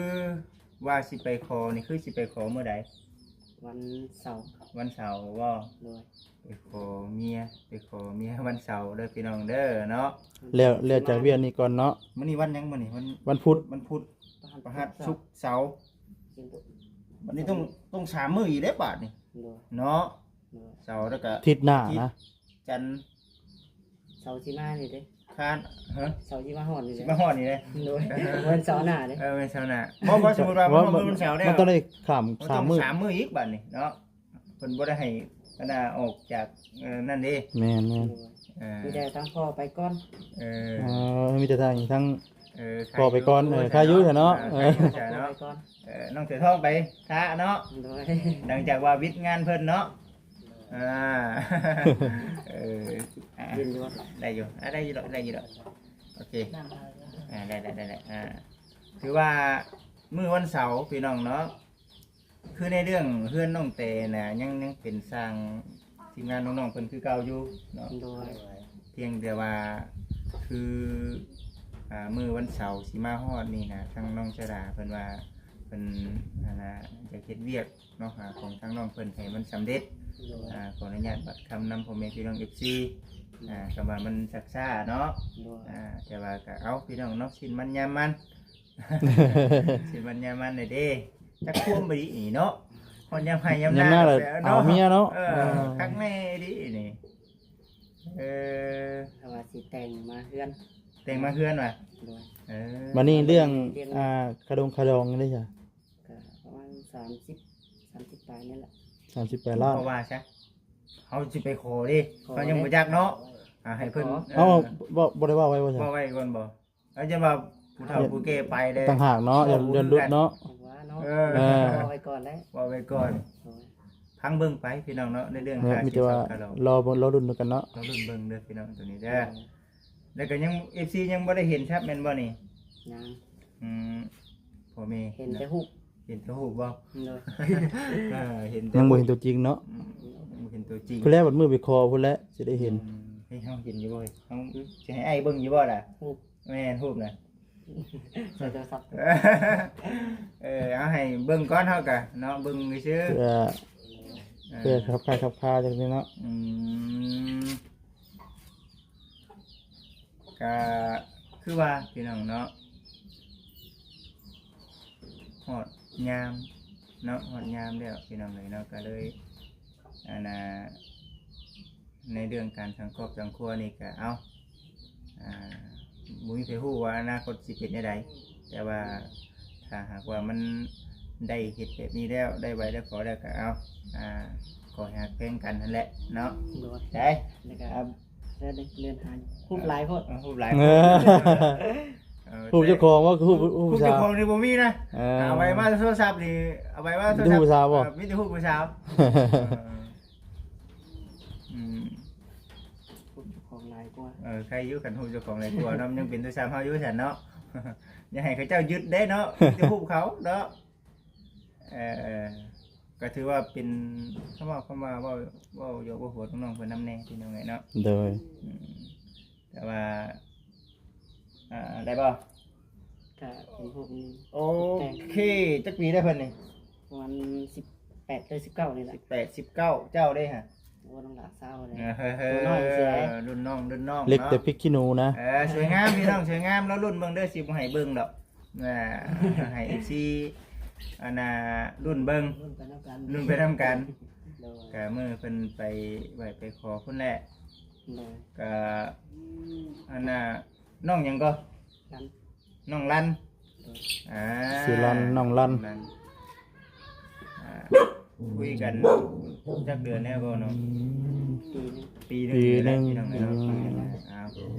ວ່າຊິໄປຂໍນີ້ ຄືຊິໄປຂໍມື້ໃດ? ວັນເສົາ ວັນເສົາບໍ່? ໂດຍ ໄປຂໍເມຍ ໄປຂໍເມຍວັນເສົາເດີພີ່ນ້ອງເດີເນາະ ແລ້ວ ແລ້ວຈາກວຽກນີ້ກ່ອນເນາະ ມື້ນີ້ວັນຫຍັງ? ມື້ນີ້ວັນ ວັນພຸດ ວັນພຸດ ພະຫັດ ພະຫັດ ສຸກ ເສົາ ເສົາ ບັດນີ້ຕ້ອງ ຕ້ອງສາມມື້ອີກເດ້ບາດນີ້ ໂດຍ ເນາະ ໂດຍ ເສົາ ແລ້ວກະ ທິດໜ້ານະ ຈັນ ເສົາຊິມານີ້ເດ້ ຄານ ຮະ ເສົາຊິມາຮອດນີ້ເດ້ ຊິມາຮອດນີ້ເດ້ ໂດຍ ເອີ ວັນເສົາໜ້າເດ້ ເອີ ວັນເສົາໜ້າ ບໍ່ ບໍ່ ສົມມຸດວ່າມັນຮອດມື້ວັນເສົາແລ້ວ ມັນຕ້ອງໄດ້ຂ້າມ ມັນຕ້ອງສາມມື້ ສາມມື້ອີກບາດນີ້ເນາະ ເພິ່ນບໍ່ໄດ້ໃຫ້ອັນນ່າອອກຈາກ ເອີ ນັ້ນເດ້ ແມ່ນໆ ໂດຍ ເອີ ມີແຕ່ທາງພໍ່ໄປກ່ອນ ເອີ ເອີ ມີແຕ່ທາງ ທາງ ເອີ ພໍ່ໄປກ່ອນ ເອີ ຄາຢູ່ຊະເນາະ ເອີ ຄາຢູ່ຊະເນາະ ເອີ ນ້ອງເສືອທອງໄປຖ້າເນາະ ໂດຍ ຫຼັງຈາກວ່າວິດງານເພິ່ນເນາະ ອ່າ ເອີ ອ່າ ໄດ້ຢູ່ ອ່າ ໄດ້ຢູ່ດອກ ໄດ້ຢູ່ດອກ ໂອເຄ ອ່າ ໄດ້ ໄດ້ ໄດ້ ໄດ້ ອ່າ ຖືວ່າມື້ວັນເສົາພີ່ນ້ອງເນາະ ຄືໃນເລື່ອງເຮືອນນ້ອງແຕນະ ຍັງ ຍັງເປັນຊ່າງທີມງານນ້ອງໆເພິ່ນຄືເກົ່າຢູ່ເນາະ ໂດຍ ພຽງແຕ່ວ່າຄື ອ່າ ມື້ວັນເສົາຊິມາຮອດນີ້ນະ ທາງນ້ອງຊາດາເພິ່ນວ່າເພິ່ນ ອັນນ່າ ຢາກເຮັດວຽກເນາະ ອ່າ ຂອງທາງນ້ອງເພິ່ນໃຫ້ມັນສຳເລັດ ໂດຍ ອ່າ ຂໍອະນຸຍາດບາດຄຳນຳພໍ່ແມ່ພີ່ນ້ອງເອັຟຊີ ໂດຍ ອ່າ ຄຳວ່າມັນຊັກຊ້າເນາະ ໂດຍ ອ່າ ແຕ່ວ່າກໍເອົາ ພີ່ນ້ອງເນາະ ຊິນມັນຍາມມັນ ຊິນມັນຍາມມັນແດ່ເດ້ ຈັກຄວາມບໍ່ດີນີ້ເນາະ ຮອດຍາມໄຮ່ຍາມນາ ຍາມນາແລ້ວ ເອົາເມຍເນາະ ເອີ ເອີ ຄັກແນ່ດີນີ້ ເອີ ຖ້າວ່າຊິແຕ່ງມາເຮືອນ ແຕ່ງມາເຮືອນວ່າ ໂດຍ ເອີ ບັດນີ້ເລື່ອງ ເລື່ອງ ອ່າ ຄ່າດົງຄ່າດອງນີ້ເດ້ ກໍປະມານສາມສິບ ສາມສິບປາຍນີ້ແຫຼະ ສາມສິບປາຍລ້ານ ເພາະວ່າຊະ ເຮົາຊິໄປຂໍເດ້ ຂໍ ເຮົາຍັງບໍ່ຈັກເນາະ ອ່າ ໃຫ້ເພິ່ນ ຂໍ ເອີ ເຮົາບໍ່ ບໍ່ໄດ້ເວົ້າໄວ້ບໍ່ຊະ ເວົ້າໄວ້ກ່ອນບໍ່? ເອົາ ຢ້ານວ່າຜູ້ເຖົ້າຜູ້ແກ່ໄປແລ້ວ ຕ່າງຫາກເນາະ ຢ້ານ ຢ້ານຫຼຸດເນາະ ເອີ ເວົ້າໄວ້ກ່ອນແຫຼະ ເວົ້າໄວ້ກ່ອນ ໂດຍ ຟັງເບິ່ງໄປພີ່ນ້ອງເນາະ ໃນເລື່ອງ ເນາະ ຄ່າ ມີແຕ່ວ່າ ສິນສອດຄ່າດອງ ລໍເບິ່ງ ລໍລຸ້ນນຳກັນເນາະ ລໍລຸ້ນເບິ່ງເດີພີ່ນ້ອງ ໂຕນີ້ເດີ ໂດຍ ແລ້ວກໍຍັງ ເອັຟຊີ ຍັງບໍ່ໄດ້ເຫັນຊັບແມ່ນບໍ່ນີ້? ຍັງ ອືມ ພໍ່ແມ່ ເຫັນແຕ່ຮູບ ເຫັນແຕ່ຮູບບໍ່? ໂດຍ ເອີ ເຫັນແຕ່ ຍັງບໍ່ເຫັນຕົວຈິງເນາະ ອືມ ຍັງບໍ່ເຫັນຕົວຈິງ ພຸ້ນແຫຼະ ບັດມື້ໄປຂໍພຸ້ນແຫຼະ ຊິໄດ້ເຫັນ ອືມ ໃຫ້ເຮົາເຫັນຢູ່ບໍ່? ເຮົາ ຊິໃຫ້ອ້າຍເບິ່ງຢູ່ບໍ່ລະ? ຮູບ ແມ່ນ ຮູບນະ ໃສ່ໂທລະສັບ ເອີ ເອົາໃຫ້ເບິ່ງກ່ອນ ເຮົາກະເນາະ ເບິ່ງຊື່ໆ ເພື່ອ ເອີ ເພື່ອຂັບຄ່າຍຂັບຄາຈັ່ງຊີ້ເນາະ ອືມ ກະຄືວ່າພີ່ນ້ອງເນາະ ຮອດຍາມເນາະ ຮອດຍາມແລ້ວພີ່ນ້ອງເອີຍເນາະ ກະເລີຍ ອັນນ່າ ໃນເລື່ອງການສ້າງຄອບສ້າງຄົວນີ້ກະ ເອົາ ອ່າ ບໍ່ມີໃຜຮູ້ວ່າອະນາຄົດຊິເປັນແນວໃດ ແຕ່ວ່າຖ້າຫາກວ່າມັນໄດ້ເຮັດແບບນີ້ແລ້ວ ໄດ້ໄຫວ້ໄດ້ຂໍແລ້ວກະ ເອົາ ອ່າ ຂໍໃຫ້ຮັກແພງກັນຫັ້ນແຫຼະເນາະ ໂດຍ ໄດ້ ແລ້ວກະ ອ່າ ແລ້ວເດີນທາງ ຮູບຫຼາຍໂພດ ເອີ ຮູບຫຼາຍໂພດ ເອີ ຮູບເຈົ້າຂອງວ່າ ຮູບ ຮູບຜູ້ສາວ ຮູບເຈົ້າຂອງນີ້ບໍ່ມີນະ ເອີ ເອົາໄວ້ມາໂທລະສັບນີ້ ເອົາໄວ້ມາໂທລະສັບ ມີແຕ່ຮູບຜູ້ສາວບໍ່? ເອີ ມີແຕ່ຮູບຜູ້ສາວ ເອີ ອືມ ຮູບເຈົ້າຂອງຫຼາຍກວ່າ ເອີ ໃຄຢູ່ ຄັນຮູບເຈົ້າຂອງຫຼາຍກວ່າເນາະ ມັນຍັງເປັນໂທລະສັບເຮົາຢູ່ຊັ້ນເນາະ ຢ່າໃຫ້ເຂົາເຈົ້າຍຶດເດ້ເນາະ ມີແຕ່ຮູບເຂົາເນາະ ເອີ ກໍຖືວ່າເປັນ ຄຳເວົ້າ ຄຳວ່າເວົ້າ ເວົ້າຢອກເວົ້າຫົວນ້ອງໆເພິ່ນນຳແດ່ພີ່ນ້ອງເອີຍເນາະ ໂດຍ ອືມ ແຕ່ວ່າ ອ່າ ໄດ້ບໍ່? ກະເປັນຮູບນີ້ ໂອເຄ ຈັກປີແລ້ວເພິ່ນນີ້? ປະມານສິບແປດ ຫຼື ສິບເກົ້ານີ້ແຫຼະ ສິບແປດ ສິບເກົ້າ ເຈົ້າເດ້ຫະ? ໂອ້ ນ້ອງຫຼ້າຊາວເດ້ ເອີ ໂຕນ້ອຍຊື່ໃດ ລຸ້ນນ້ອງ ລຸ້ນນ້ອງ ເລັກແຕ່ພິກຂີ້ໜູນະ ເອີ ສວຍງາມພີ່ນ້ອງ ສວຍງາມ ລໍລຸ້ນເບິ່ງເດີ ຊິບໍ່ໃຫ້ເບິ່ງດອກ ອ່າ ໃຫ້ເອັຟຊີ ອັນນ່າ ລຸ້ນເບິ່ງ ລຸ້ນໄປນຳກັນ ລຸ້ນໄປນຳກັນ ໂດຍ ກະມື້ເພິ່ນໄປໄຫວ້ໄປຂໍພຸ້ນແຫຼະ ໂດຍ ກະ ອັນນ່າ ນ້ອງຫຍັງກໍ? ລັນ. ນ້ອງລັນ. ໂດຍ. ອ່າ ຊື່ລັນ ນ້ອງລັນ. ລັນ. ອ່າ ຄຸຍກັນຈັກເດືອນແລ້ວບໍ່ນ້ອງ? ອືມ ປີໜຶ່ງ. ປີໜຶ່ງ ປີໜຶ່ງ ພີ່ນ້ອງເອີຍເນາະ. ອືມ ອ່າ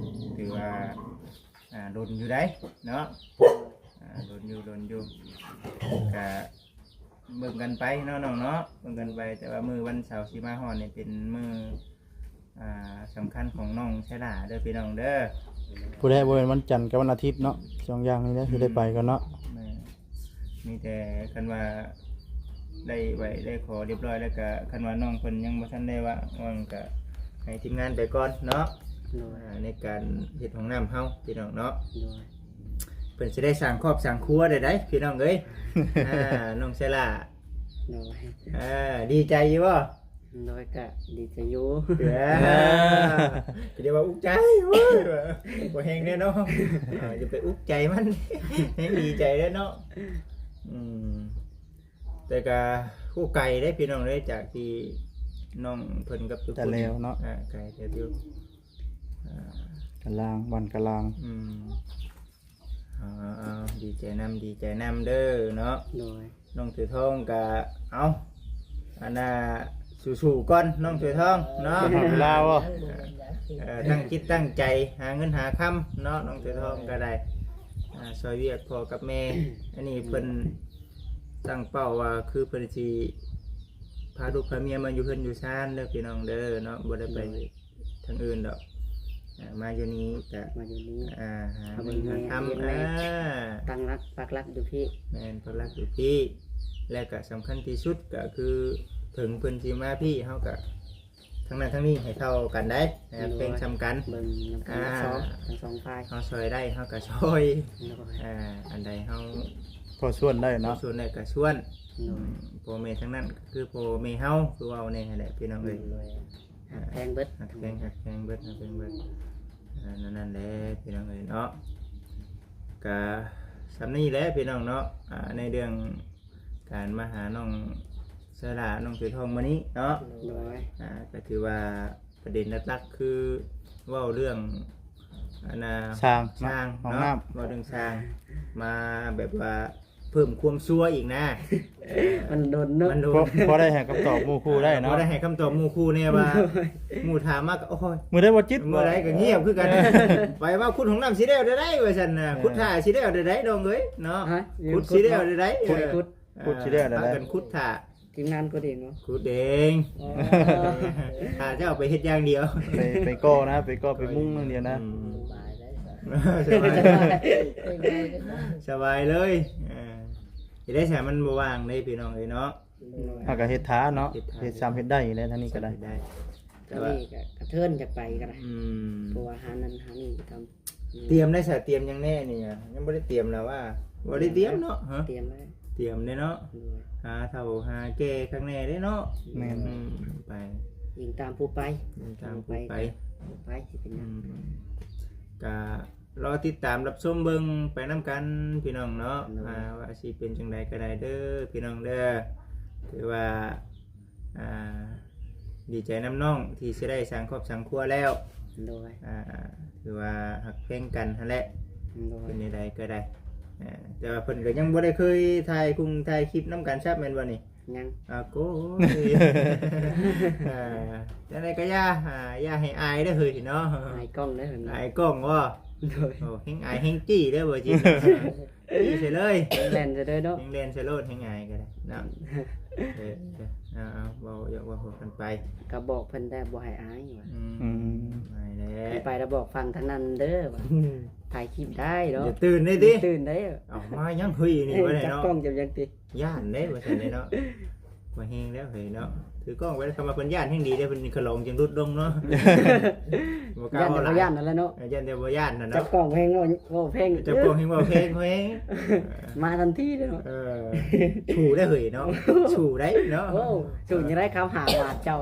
ຖືວ່າ ອ່າ ດົນຢູ່ໃດ໋ເນາະ. ອ່າ ດົນຢູ່ ດົນຢູ່ ກະເບິ່ງກັນໄປເນາະນ້ອງເນາະ ເບິ່ງກັນໄປ. ແຕ່ວ່າມື້ວັນເສົາຊິມາຮອດນີ້ເປັນມື້ ອ່າ ສຳຄັນຂອງນ້ອງໄຊລາເດີພີ່ນ້ອງເດີ. ຜູ້ໃດບໍ່ແມ່ນວັນຈັນກັບວັນອາທິດເນາະ ສອງຢ່າງນີ້ແຫຼະ ອືມ ຊິໄດ້ໄປກັນເນາະ. ແມ່ນ ມີແຕ່ຄັນວ່າໄດ້ໄຫວ້ໄດ້ຂໍຮຽບຮ້ອຍແລ້ວກະ ຄັນວ່ານ້ອງເພິ່ນຍັງບໍ່ທັນໄດ້ວ່າງ ວ່າງກະໃຫ້ທີມງານໄປກ່ອນເນາະ. ໂດຍ. ອ່າ ໃນການເຮັດຫ້ອງນ້ຳເຮົາພີ່ນ້ອງເນາະ. ໂດຍ. ເພິ່ນຊິໄດ້ສ້າງຄອບສ້າງຄົວໄດ້ໃດ໋ພີ່ນ້ອງເອີຍ. ອ່າ ນ້ອງໄຊລາ. ໂດຍ. ເອີ ດີໃຈຢູ່ບໍ່? ໂດຍ ກະດີໃຈຢູ່. ເອີ ກະຢ່າວ່າອຸກໃຈເວີ້ຍ ບໍ່ແຮງແນ່ເນາະ. ເອີ ຢ່າໄປອຸກໃຈມັນ ແຮງດີໃຈແລ້ວເນາະ. ອືມ ແຕ່ກະ ໂອ້ ໄກເດ້ພີ່ນ້ອງເດ້ ຈາກທີ່ນ້ອງເພິ່ນກັບທຸກຄົນ ແຕ່ແລ້ວເນາະ. ອ່າ ໄກເຕີບຢູ່. ອ່າ ກະລາງ ບ້ານກະລາງ. ອືມ ເອົາໆໆ ດີໃຈນຳ ດີໃຈນຳເດີເນາະ. ໂດຍ. ນ້ອງເສືອທອງກະ ເອົາ ອັນນ່າ ສູ້ໆກ່ອນນ້ອງເສືອທອງເນາະ. ເວລາບໍ່? ເອີ ຕັ້ງຈິດຕັ້ງໃຈຫາເງິນຫາຄຳເນາະ ນ້ອງເສືອທອງກະໄດ້ ອ່າ ຊ່ອຍວຽກພໍ່ກັບແມ່. ອັນນີ້ເພິ່ນຕັ້ງເປົ້າວ່າ ຄືເພິ່ນຊິພາລູກພາເມຍມາຢູ່ເຮືອນຢູ່ຊານເດີພີ່ນ້ອງເດີເນາະ ບໍ່ໄດ້ໄປ ໂດຍ ທາງອື່ນດອກ. ອ່າ ມາຢູ່ນີ້ກະ ມາຢູ່ນີ້ ອ່າ ຫາເງິນຫາຄຳ ອ່າ ຕັ້ງຫຼັກປັກຫຼັກຢູ່ພີ້. ແມ່ນ ປັກຫຼັກຢູ່ພີ້ ແລະກະສຳຄັນທີ່ສຸດກະຄື ເຖິງເພິ່ນຊິມາພີ້ ເຮົາກະ ທັງນັ້ນທັງນີ້ໃຫ້ເທົ່າກັນໄດ໋ ໃຫ້ຮັກແພງຊ່ຳກັນ. ເບິ່ງນຳກັນ ອ່າ ທັງສອງ ທັງສອງຝ່າຍ ເຮົາຊ່ອຍໄດ້ເຮົາກະຊ່ອຍ. ໂດຍ. ອ່າ ອັນໃດເຮົາພໍຊວນໄດ້ເນາະ ພໍຊວນໄດ້ກະຊວນ. ໂດຍ. ອືມ ພໍ່ແມ່ທັງນັ້ນກະຄືພໍ່ແມ່ເຮົາ ຄືເວົ້າແນ່ຫັ້ນແຫຼະພີ່ນ້ອງເອີຍ. ໂດຍ. ຮັກແພງເບິດ ຮັກແພງ ຮັກແພງເບິດ ຮັກແພງເບິດ. ອ່າ ນັ້ນແຫຼະພີ່ນ້ອງເອີຍເນາະ ກະຊ່ຳນີ້ແຫຼະພີ່ນ້ອງເນາະ. ອ່າ ໃນເລື່ອງການມາຫານ້ອງເຊລາ ນ້ອງເສືອທອງມື້ນີ້ເນາະ. ໂດຍ. ອ່າ ກະຖືວ່າປະເດັນຫຼັກໆຄືເວົ້າເລື່ອງ ອັນນ່າ ສ້າງ ສ້າງເນາະ ຫ້ອງນ້ຳ ເວົ້າເລື່ອງສ້າງ ມາແບບວ່າ ເພີ່ມຄວາມຊົ່ວອີກນະ. ມັນດົນເນາະ ມັນດົນ ພໍ ພໍໄດ້ໃຫ້ຄຳຕອບໝູ່ຄູ່ໄດ້ເນາະ ພໍໄດ້ໃຫ້ຄຳຕອບໝູ່ຄູ່ແນ່ວ່າ ໂດຍ ໝູ່ຖາມມາກໍ ໂອ້ຍ ມື້ໃດບໍ່ຈິດ ມື້ໃດກໍງຽບຄືກັນ. ເອີ ໄປວ່າຂຸດຫ້ອງນ້ຳຊິແລ້ວໃດໆ ວ່າຊັ້ນນະ. ເອີ ຂຸດຖ້າຊິແລ້ວໃດໆ ນ້ອງເອີຍເນາະ. ຮະ? ຂຸດຊິແລ້ວໃດໆ ເອີ ຂຸດ ເອີ ຂຸດຊິແລ້ວໃດໆ ພາກັນຂຸດຖ້າ ທີມງານຂຸດເອງເນາະ ຂຸດເອງ. ອໍ ຖ້າເຈົ້າໄປເຮັດຢ່າງດຽວ ໄປ ໄປກໍ່ນະ ໄປກໍ່ໄປມຸງຢ່າງດຽວນະ. ອືມ ສະບາຍໄດ໋ ສະບາຍ ສະບາຍເລີຍ. ເອີ ເຮັດໄດ້ຊະ ມັນບໍ່ວ່າງເດ້ພີ່ນ້ອງເອີຍເນາະ. ໂດຍ. ເຮົາກໍເຮັດຖ້າເນາະ ເຮັດຖ້າ ເຮັດຊ່ຳເຮັດໄດ້ແຫຼະ ທາງນີ້ກໍໄດ້ ຊ່ຳເຮັດໄດ້. ແຕ່ວ່າ ຕອນນີ້ກໍກະເທີນຈາກໄປກໍໄດ້ ອືມ ເພາະວ່າຫານັ້ນຫານີ້ກໍຕ້ອງ ຕຽມໄດ້ຊະ ຕຽມຫຍັງແນ່ນີ້? ຍັງບໍ່ໄດ້ຕຽມນະວ່າ ບໍ່ໄດ້ຕຽມເນາະ. ຮະ? ຕຽມແລ້ວ ຕຽມເດ້ເນາະ. ໂດຍ. ຫາເຖົ້າຫາແກ່ຄັກແນ່ເດ້ເນາະ. ແມ່ນ ອືມ ໄປ ຍິງຕາມຜູ້ໄປ ຍິງຕາມຜູ້ໄປ ຜູ້ໄປ ຜູ້ໄປຊິເປັນຫຍັງ. ອືມ ກະ ລໍຕິດຕາມຮັບຊົມເບິ່ງໄປນຳກັນພີ່ນ້ອງເນາະ. ໂດຍ. ອ່າ ວ່າຊິເປັນຈັ່ງໃດກໍໄດ້ເດີພີ່ນ້ອງເດີ. ຖືວ່າ ອ່າ ດີໃຈນຳນ້ອງທີ່ຊິໄດ້ສ້າງຄອບສ້າງຄົວແລ້ວ. ໂດຍ. ອ່າ ຖືວ່າຮັກແພງກັນຫັ້ນແຫຼະ. ໂດຍ. ເປັນໃດໆກໍໄດ້ ອ່າ ແຕ່ວ່າເພິ່ນກໍຍັງບໍ່ໄດ້ເຄີຍຖ່າຍກຸງຖ່າຍຄລິບນຳກັນຊ້ຳແມ່ນບໍ່ນີ້? ຍັງ. ອາໂກ ເອີ ຈັ່ງໃດກໍຢ່າ ອ່າ ຢ່າໃຫ້ອາຍເດີເຮີ້ຍເນາະ. ອາຍກ້ອງເດີເຮີ້ຍ ອາຍກ້ອງບໍ່? ໂດຍ. ໂອ້ ແຮງອາຍແຮງຈີ້ເດີບໍ່ຈິດ ຈີ້ໃສ່ເລີຍ ແລ່ນໃສ່ເລີຍເນາະ ແລ່ນໃສ່ໂລດ ແຮງອາຍກໍໄດ້ເນາະ. ເອີ ເອີ ເອົາໆ ເວົ້າຢອກເວົ້າຫົວກັນໄປ ກໍບອກເພິ່ນແຕ່ບໍ່ໃຫ້ອາຍວ່າ ອືມ ອືມ ອາຍແລ້ວ ໄປແລ້ວບອກຝັ່ງທາງນັ້ນເດີວ່າ ອືມ ຖ່າຍຄລິບໄດ້ເນາະ ຢ່າຕື່ນເດ້ຕິ ຕື່ນໄດ້. ເອົາມາຫຍັງເຮີ້ຍນີ້ ເອີ ບໍ່ໄດ້ເນາະ ຈັບກ້ອງຈັບຫຍັງຕິ. ຢ້ານເດ້ວ່າຊັ້ນເດ້ເນາະ ບໍ່ແຮງແລ້ວເຮີ້ຍເນາະ. ຖືກ້ອງໄວ້ ຄຳວ່າເພິ່ນຢ້ານແຮງດີເດ້ ເພິ່ນຂະຫຼອງຈຶ່ງຫຼຸດລົງເນາະ. ບໍ່ກ້າ ຢ້ານແຕ່ບໍ່ຢ້ານນັ້ນແຫຼະເນາະ. ເອີ ຢ້ານແຕ່ບໍ່ຢ້ານຫັ້ນນະ. ຈັບກ້ອງແຮງເວົ້າ ເວົ້າແພງ ຈັບກ້ອງແຮງເວົ້າແພງ ເຮົາແຮງ ເອີ ມາທັນທີເດ້ເນາະ. ເອີ ສູ້ໄດ້ເຮີ້ຍເນາະ ສູ້ໄດ້ເນາະ. ໂອ້ ສູ້ຍັງໄດ້ຄຳຫາບາດເຈົ້າ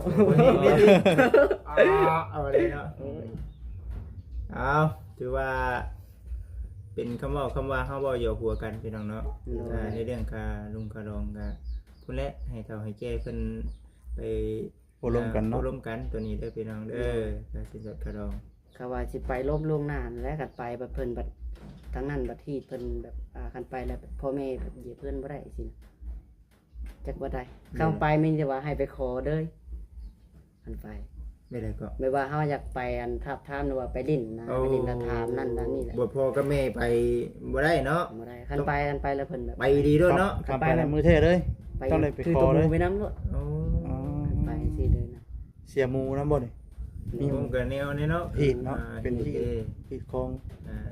ເອົາເດ້ເນາະ. ໂອ້ຍ ເອົາ ຖືວ່າ ເປັນຄຳເວົ້າຄຳວ່າເຮົາເວົ້າຫຍອກຫົວກັນພີ່ນ້ອງເນາະ. ໂດຍ. ອ່າ ໃນເລື່ອງຄ່າລຸງຄ່າດອງກະພຸ້ນແຫຼະ ໃຫ້ເຖົ້າໃຫ້ແກ່ເພິ່ນໄປໂອ້ລົມກັນເນາະ ໂອ້ລົມກັນໂຕນີ້ເດີພີ່ນ້ອງເດີ. ໂດຍ. ຄ່າສິນສອດຄ່າດອງ ເຂົາວ່າຊິໄປລົບລ່ວງໜ້າຫັ້ນແຫຼະ ຄັນໄປບັດເພິ່ນບັດ ທາງນັ້ນບັດຮີດເພິ່ນແບບ ອ່າ ຄັນໄປແລ້ວພໍ່ແມ່ແບບຢຽບເຮືອນບໍ່ໄດ້ຊີ້ນະ ຈັກວ່າໃດ. ແມ່ນ ຄັນໄປມີແຕ່ວ່າໃຫ້ໄປຂໍເດີ ຄັນໄປ ແມ່ນໃດກໍ ແບບວ່າເຮົາຢາກໄປອັນທາບທາມ ຫຼືວ່າໄປຫຼິ້ນນະ ໂອ້ ໄປຫຼິ້ນນະ ຖາມນັ້ນຖາມນີ້ແຫຼະ. ບໍ່ພໍ່ກັບແມ່ໄປບໍ່ໄດ້ເນາະ ບໍ່ໄດ້. ຄັນໄປ ຄັນໄປແລ້ວເພິ່ນແບບ ໄປດີໂລດເນາະ ຄັນໄປ ໄປແລ້ວ ນຳມືແທ້ເລີຍ ໄປ ຕ້ອງໄດ້ໄປຂໍເລີຍ ຖືຕະປູໄປນຳໂລດ. ອໍ ໄປຈັ່ງຊີ້ເລີຍນະ. ເສຍໝູນຳບໍ່ນີ້? ມີ ມີ ຄົງກະແນວນີ້ເນາະ ຮີດເນາະ ອ່າ ເປັນຮີດ ຮີດເດ້ ຮີດຂອງ ອ່າ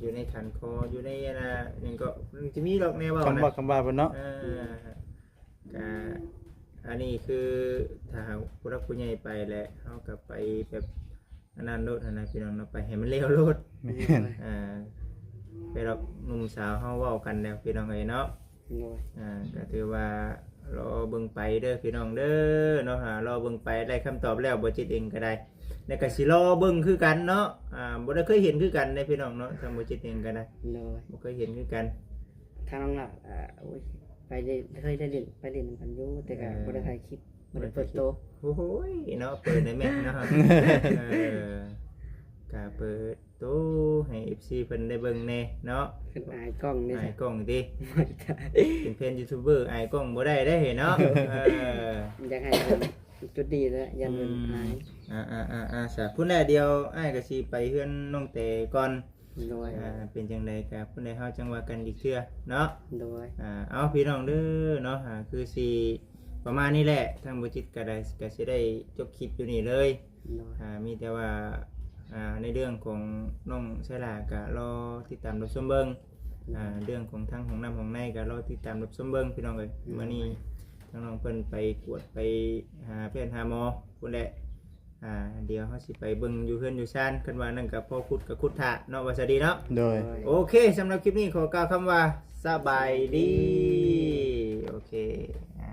ຢູ່ໃນຂັນຄໍ ຢູ່ໃນອັນນ່າ ຫຍັງກໍ ມັນຈະມີດອກແນວເວົ້າ ຄຳວ່າ ນະ ຄຳວ່າເພິ່ນເນາະ ເອີ ກະ ອັນນີ້ຄືຖ້າຫາກຜູ້ຫຼັກຜູ້ໃຫຍ່ໄປແຫຼະ ເຮົາກໍໄປແບບອັນນັ້ນໂລດຫັ້ນນະ ພີ່ນ້ອງເນາະ ໄປໃຫ້ມັນແລ້ວໂລດ. ແມ່ນ ອ່າ ໄປດອກ ໜຸ່ມສາວເຮົາເວົ້າກັນແລ້ວ ພີ່ນ້ອງເອີຍເນາະ. ໂດຍ ອ່າ ກໍຖືວ່າລໍເບິ່ງໄປເດີພີ່ນ້ອງເດີເນາະ ຖ້າລໍເບິ່ງໄປ ໄດ້ຄຳຕອບແລ້ວ ບໍ່ຈິດເອງກໍໄດ້ ແລ້ວກໍຊິລໍເບິ່ງຄືກັນເນາະ ອ່າ ບໍ່ໄດ້ເຄີຍເຫັນຄືກັນເດ້ພີ່ນ້ອງເນາະ ທາງບໍ່ຈິດເອງກໍໄດ້ ໂດຍ ບໍ່ເຄີຍເຫັນຄືກັນ. ທາງນ້ອງລະ ອ່າ ໂອ້ຍ ໄປໄດ້ ເຄີຍໄດ້ຫຼິ້ນ ໄປຫຼິ້ນນຳກັນຢູ່ ແຕ່ກໍ ເອີ ບໍ່ໄດ້ຖ່າຍຄລິບ ບໍ່ໄດ້ເປີດໂຕ. ໂອ້ຍເນາະ ເປີດໄດ້ແມ່ນເນາະ ເອີ ກໍເປີດ ໂຕໃຫ້ເອັຟຊີເພິ່ນໄດ້ເບິ່ງແດ່ເນາະ ເພິ່ນອາຍກ້ອງເດ້ ອາຍກ້ອງຕິ ເປັນແຟນຢູທູບເບີ ອາຍກ້ອງບໍ່ໄດ້ເດ້ເນາະ. ເອີ ຢາກໃຫ້ເພິ່ນຈຸດດີແລ້ວ ຢ້ານເພິ່ນອາຍ. ອືມ ອ່າໆໆ ສາ ພຸ້ນແຫຼະ ດຽວອ້າຍກໍຊິໄປເຮືອນນ້ອງແຕກ່ອນ. ໂດຍ ອ່າ ເປັນຈັ່ງໃດກໍພຸ້ນແຫຼະ ເຮົາຈັ່ງວ່າກັນອີກເທື່ອເນາະ. ໂດຍ ອ່າ ເອົາ ພີ່ນ້ອງເດີເນາະ ອ່າ ຄືຊິປະມານນີ້ແຫຼະ ທາງບໍ່ຈິດກໍໄດ້ ກໍຊິໄດ້ຈົບຄລິບຢູ່ນີ້ເລີຍ. ໂດຍ ອ່າ ມີແຕ່ວ່າ ອ່າ ໃນເລື່ອງຂອງນ້ອງໄຊລາກໍລໍຕິດຕາມຮັບຊົມເບິ່ງ ອ່າ ເລື່ອງຂອງທາງຫ້ອງນ້ຳຫ້ອງໃນກໍລໍຕິດຕາມຮັບຊົມເບິ່ງ ພີ່ນ້ອງເອີຍ. ໂດຍ ມື້ນີ້ທາງນ້ອງເພິ່ນໄປກວດໄປຫາແພດຫາໝໍພຸ້ນແຫຼະ ອ່າ ດຽວເຮົາຊິໄປເບິ່ງຢູ່ເຮືອນຢູ່ຊານ ຄັນວ່ານັ້ນກໍພໍຂຸດກໍຂຸດຖ້າເນາະ ວ່າຊະດີເນາະ. ໂດຍ ໂອເຄ ສຳລັບຄລິບນີ້ຂໍກ່າວຄຳວ່າສະບາຍດີ. ໂອເຄ ອ່າ